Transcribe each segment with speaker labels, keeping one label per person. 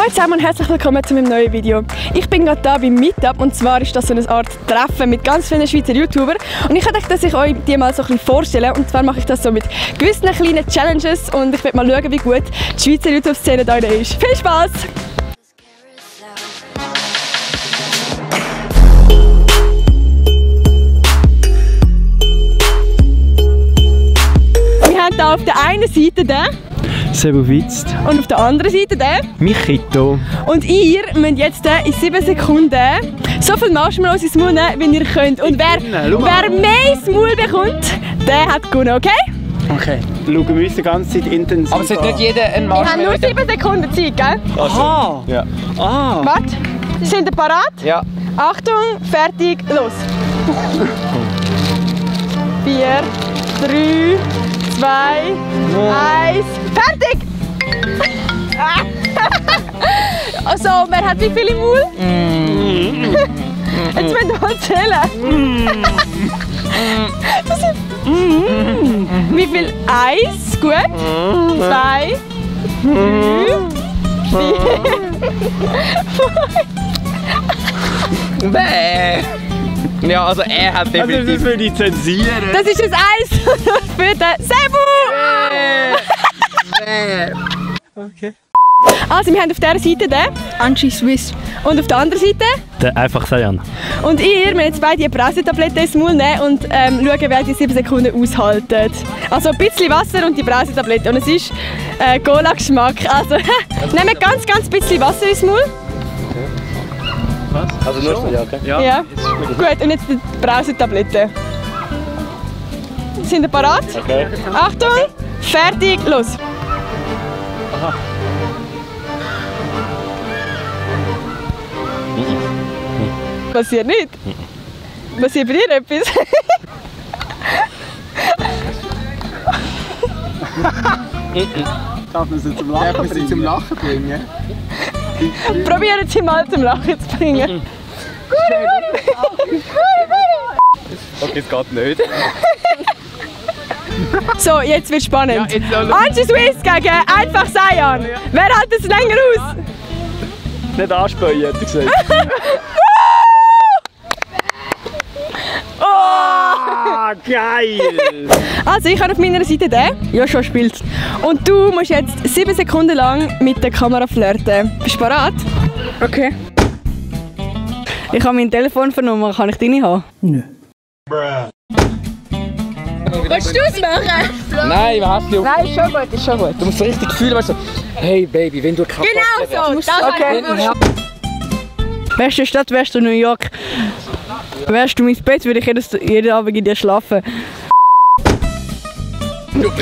Speaker 1: Hallo zusammen und herzlich willkommen zu meinem neuen Video. Ich bin gerade hier beim Meetup und zwar ist das so eine Art Treffen mit ganz vielen Schweizer YouTubern und ich dachte, dass ich euch die mal so ein bisschen vorstelle und zwar mache ich das so mit gewissen kleinen Challenges und ich werde mal schauen, wie gut die Schweizer YouTube-Szene da ist. Viel Spaß! Wir haben hier auf der einen Seite den
Speaker 2: Sebowitz.
Speaker 1: und auf der anderen Seite den.
Speaker 2: Michito.
Speaker 1: Und ihr müsst jetzt in 7 Sekunden so viel Marshmallows ins Mund nehmen, wie ihr könnt. Und wer mehr ins Maul bekommt, der hat gewonnen, okay?
Speaker 2: Okay. Schauen wir uns die ganze Zeit intensiv.
Speaker 3: Aber es hat nicht jeder ein
Speaker 1: Wir haben
Speaker 3: Marshmallow.
Speaker 1: nur 7 Sekunden Zeit, gell?
Speaker 2: Aha! Ja. Ah!
Speaker 1: Warte, sind ihr parat?
Speaker 3: Ja.
Speaker 1: Achtung, fertig, los! 4, 3, 2, 1, fertig! Also, wer hat wie viel im Maul? Jetzt müssen wir mal zählen. Das sind wie viel? 1, gut. 2, 3, 4, 5.
Speaker 3: Bäh. Ja, also er hat
Speaker 2: Also das
Speaker 3: definitiv...
Speaker 2: würde ich zensieren.
Speaker 1: Das ist das 1 für den Sebu!
Speaker 2: Okay.
Speaker 1: Also, wir haben auf dieser Seite den
Speaker 4: Angie Swiss.
Speaker 1: und auf der anderen Seite.
Speaker 2: Der einfach Sayan.
Speaker 1: Und ihr müsst jetzt beide die Brausetabletten ins Maul nehmen und schauen, wer die 7 Sekunden aushaltet. Also ein bisschen Wasser und die Brausetablette. Und es ist Cola-Geschmack. Also nehmt ganz bisschen Wasser ins Maul.
Speaker 2: Was? Also nur so, ja, okay.
Speaker 1: Ja. Gut, und jetzt die Brausetablette. Sind ihr parat?
Speaker 2: Okay.
Speaker 1: Achtung, fertig, los!
Speaker 2: Aha.
Speaker 1: Passiert nicht? Passiert bei dir etwas?
Speaker 2: Darf man sie zum Lachen bringen?
Speaker 1: Probieren Sie mal zum Lachen zu bringen.
Speaker 3: Okay, es geht nicht.
Speaker 1: So, jetzt wird spannend.
Speaker 3: Ja, jetzt lass-
Speaker 1: Angie Swiss gegen Einfach Sayan. Wer hält es länger aus?
Speaker 2: Nicht anspähen, hätte ich gesagt.
Speaker 1: Oh!
Speaker 2: Ah, geil!
Speaker 1: Also ich habe auf meiner Seite den. Joshua spielt. Und du musst jetzt 7 Sekunden lang mit der Kamera flirten. Bist du bereit?
Speaker 4: Okay. Ich habe mein Telefon vernommen, kann ich deine haben?
Speaker 2: Nö.
Speaker 1: Willst du es machen?
Speaker 3: Nein, was hast du?
Speaker 1: Nein, ist schon gut, ist schon gut.
Speaker 3: Du musst so richtig fühlen, weißt du, hey Baby, wenn du kaputt
Speaker 1: Genau so, das
Speaker 4: Okay.
Speaker 1: okay.
Speaker 4: Wärst du Stadt, wärst du New York. Wärst du mein Bett, würde ich jeden Abend in dir schlafen.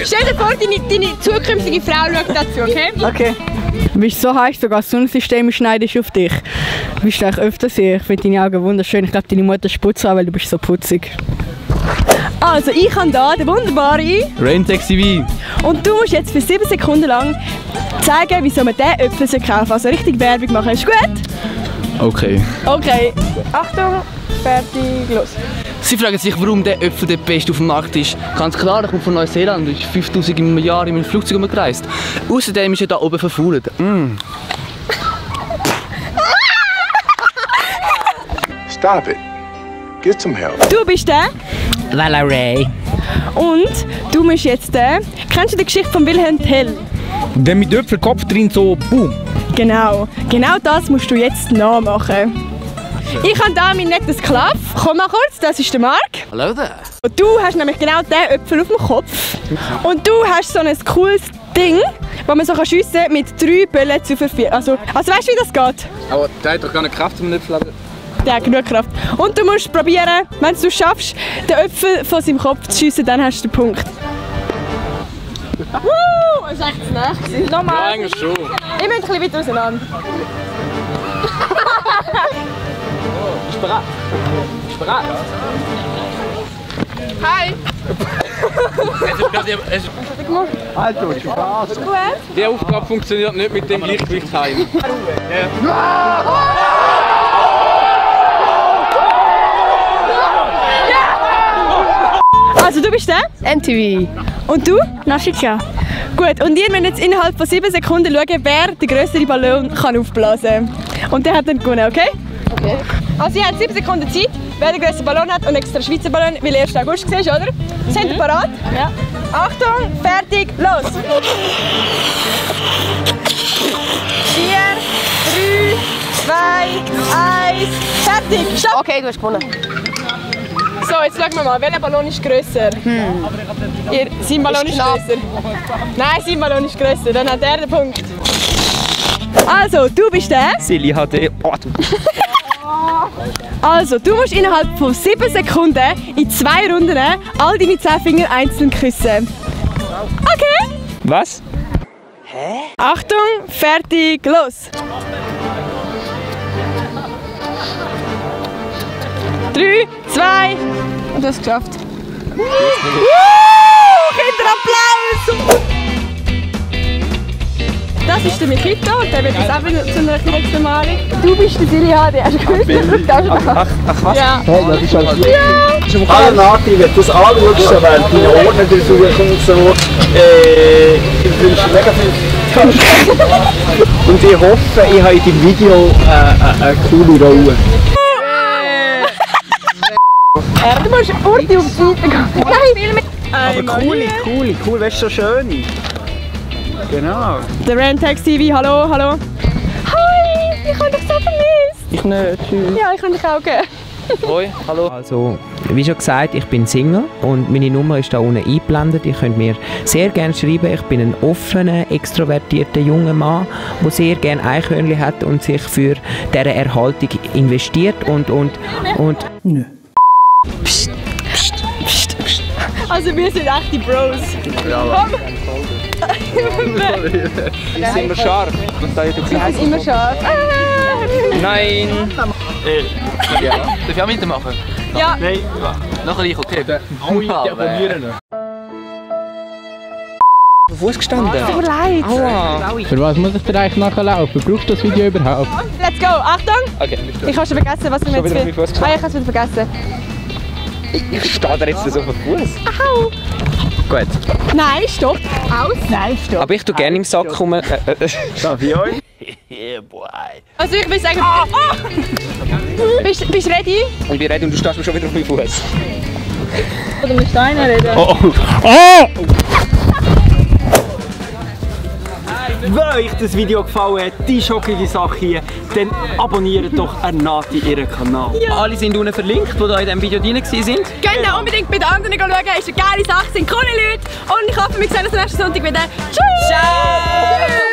Speaker 1: Stell dir vor, deine zukünftige Frau schaut dazu, okay?
Speaker 4: Okay. Du bist so heiß, sogar das Sonnensystem schneidet auf dich. Du bist eigentlich öfter sehen. Ich finde deine Augen wunderschön. Ich glaube, deine Mutter sputzt an, weil du bist so putzig.
Speaker 1: Also ich habe hier den wunderbaren
Speaker 3: Rain Sexy
Speaker 1: und du musst jetzt für 7 Sekunden lang zeigen, wieso man diesen Äpfel kaufen soll. Also richtig Werbung machen. Ist gut?
Speaker 3: Okay.
Speaker 1: Okay. Achtung, fertig, los.
Speaker 3: Sie fragen sich, warum der Äpfel der beste auf dem Markt ist. Ganz klar, er kommt von Neuseeland und ist 5000 im Jahr in einem Flugzeug umgereist. Außerdem ist er da oben verfault.
Speaker 5: Stop it. Get some help.
Speaker 1: Du bist der
Speaker 4: Lala Ray.
Speaker 1: und du musst jetzt den. Kennst du die Geschichte von Wilhelm Tell?
Speaker 6: Der mit Äpfelkopf drin so, boom.
Speaker 1: Genau. Genau das musst du jetzt nachmachen. Ich habe hier meinen netten Sklav. Komm mal kurz, das ist der Mark.
Speaker 3: Hallo there.
Speaker 1: Und du hast nämlich genau diesen Äpfel auf dem Kopf. Und du hast so ein cooles Ding, wo man so schiessen kann mit 3 Bällen zur Verfügung. Also weißt du, wie das geht?
Speaker 3: Aber der hat doch gar nicht Kraft, um einen Äpfel zu
Speaker 1: Der hat genug Kraft. Und du musst probieren, wenn du es schaffst, den Äpfel von seinem Kopf zu schiessen, dann hast du den Punkt. Das ist echt zu nah. Nochmal.
Speaker 3: eigentlich schon.
Speaker 1: Ich bin ein bisschen weiter auseinander.
Speaker 3: Bist du bereit? Bist du bereit?
Speaker 1: Hi.
Speaker 2: Alter, Spaß!
Speaker 1: Gut.
Speaker 3: Die Aufgabe funktioniert nicht mit dem Gleichgewichtsheim.
Speaker 1: Also du bist der?
Speaker 4: MTV.
Speaker 1: Und du?
Speaker 4: Nashika.
Speaker 1: Gut, und ihr müsst jetzt innerhalb von 7 Sekunden schauen, wer den grösseren Ballon kann aufblasen kann. Und der hat dann gewonnen, okay? Okay. Also ihr habt 7 Sekunden Zeit, wer den grösseren Ballon hat und extra Schweizer Ballon, weil 1. August war, oder? Sind ihr parat? Ja. Achtung, fertig, los! 4, 3, 2, 1, fertig, stopp!
Speaker 7: Okay, du hast gewonnen.
Speaker 1: So, jetzt schauen wir mal, welcher Ballon ist grösser? Sein Ballon ist grösser. Nein, sein Ballon ist grösser, dann hat er den Punkt. Also, du bist der.
Speaker 2: Silly HD.
Speaker 1: Also, du musst innerhalb von 7 Sekunden in 2 Runden all deine 10 Finger einzeln küssen. Okay?
Speaker 2: Was?
Speaker 1: Achtung, fertig, los! 3, 2 und du hast es geschafft. Kinderapplaus! Das ist der Mikito und der wird jetzt auch wieder zu einer kleinen Malung. Du bist der Silly HD, hast du gewusst?
Speaker 2: Ach was?
Speaker 1: Ja.
Speaker 2: Hey, das ist halt Hallo Nati, wenn du es anschaust, dann werden deine Ordner suchen und so. Ich wünsche dir mega viel. Und ich hoffe, ich habe in deinem Video eine coole Rolle.
Speaker 1: Du musst Urti auf die Seite gehen. Nein!
Speaker 2: Aber cool, weißt du, so schön. Genau.
Speaker 1: Der Rantex TV, hallo, hallo. Hi, ich habe dich so vermisst.
Speaker 3: Ich nicht, tschüss.
Speaker 1: Ja, ich kann dich auch geben.
Speaker 3: Hoi, hallo.
Speaker 8: Also, wie schon gesagt, ich bin Single und meine Nummer ist da unten eingeblendet. Ihr könnt mir sehr gerne schreiben. Ich bin ein offener, extrovertierter junger Mann, der sehr gerne Eichhörnchen hat und sich für deren Erhaltung investiert und Nö.
Speaker 1: Psst, psst, psst, psst. Also wir sind echte Bros.
Speaker 2: Ja,
Speaker 3: Ist immer scharf.
Speaker 1: Wir sind immer scharf.
Speaker 3: Nein! Ja. Darf ich auch mitmachen?
Speaker 1: Ja.
Speaker 2: Nein.
Speaker 3: Nachher ich, okay.
Speaker 2: Alle abonnieren.
Speaker 3: Wo ist gestanden?
Speaker 1: Tut mir leid.
Speaker 3: Aua!
Speaker 6: Für was muss ich dir eigentlich nachher laufen? Brauchst du das Video überhaupt?
Speaker 1: Let's go, Achtung!
Speaker 3: Okay.
Speaker 1: Ich habe schon vergessen, was du mir jetzt
Speaker 3: wieder auf meinen Fuß
Speaker 1: Ah, ich habe es wieder vergessen.
Speaker 3: Ich stehe da jetzt so auf den Fuß.
Speaker 1: Au!
Speaker 3: Gut.
Speaker 1: Nein, stopp! Aus! Nein, stopp!
Speaker 3: Aber ich tue gerne im Sack kommen.
Speaker 2: Darf ich euch?
Speaker 1: Also ich will sagen... Bist du ready?
Speaker 3: Ich bin ready und du stehst mir schon wieder auf meinen Fuß.
Speaker 1: Oder musst du einer reden?
Speaker 2: Wenn euch das Video gefallen hat, die schockige Sache hier, dann abonniert doch Nati ihren Kanal.
Speaker 1: Ja.
Speaker 3: Alle sind unten verlinkt, die da in diesem Video drin waren.
Speaker 1: Geht da unbedingt bei den anderen schauen, ist eine geile Sache, sind coole Leute und ich hoffe, wir sehen uns nächsten Sonntag wieder. Tschüss! Ciao!